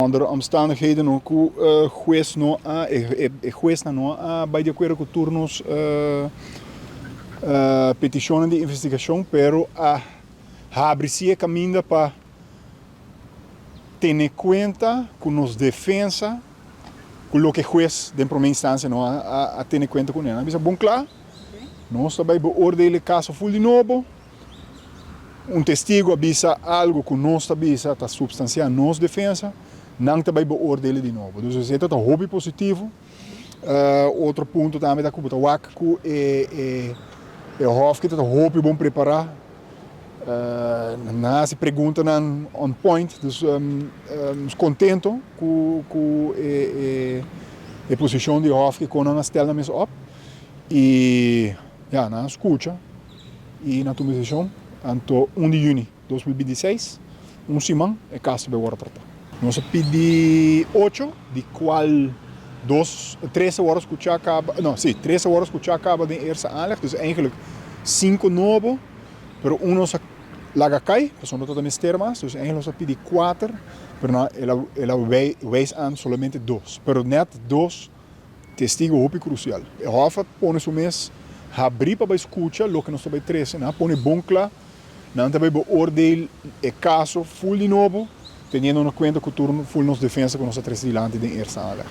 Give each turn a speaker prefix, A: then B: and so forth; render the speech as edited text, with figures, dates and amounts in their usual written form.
A: Onder omstandigheden no ku hues no a e huesnan no a bai di akuerdo ku tur nos petishonnan di investigashon, pero a habri si e kaminda pa tene kuenta ku nos defensa ku loke hues den prome instansia no a tene kuenta kuné. Nan a bisa bon kla, nos ta bai beoordeel e kaso ful di nobo. Un testigo a bisa algo cu nos ta bisa ta substancia nos defensa, nan ta bay beoordele di nobo. Dus esey ta hopi positivo. Otro punto tambe ta cu bo ta wak cu e hof ki ta hopi bon prepara. Nan a haci preguntanan on point. Dus nos contento cu e posicion di hof ki con nan a stel nan mes op. Y ya, nan a scucha. Y na tuma decision anto 1 di juni 2026, un siman, e caso ta bay worde trata. Nos a pidi ocho, di cual dos, tres a worde scucha caba, no, si, tres a worde scucha caba den eerste aanleg, dus eigenlijk cinco nobo, pero un nos a laga cay, pasobra no ta mester mas, dus eigenlijk nos a pidi cuater, pero nan el a wijs aan solamente dos, pero net dos testigo hopi crucial. E Hof a pone su mes habri pa bay scucha loke nos ta bay trece. Nan a pone bon cla. Nan ta bay beoordeel e caso ful di nobo, teniendo na cuenta cu tur ful nos defensa cu nos a trece dilanti den eerste aanleg.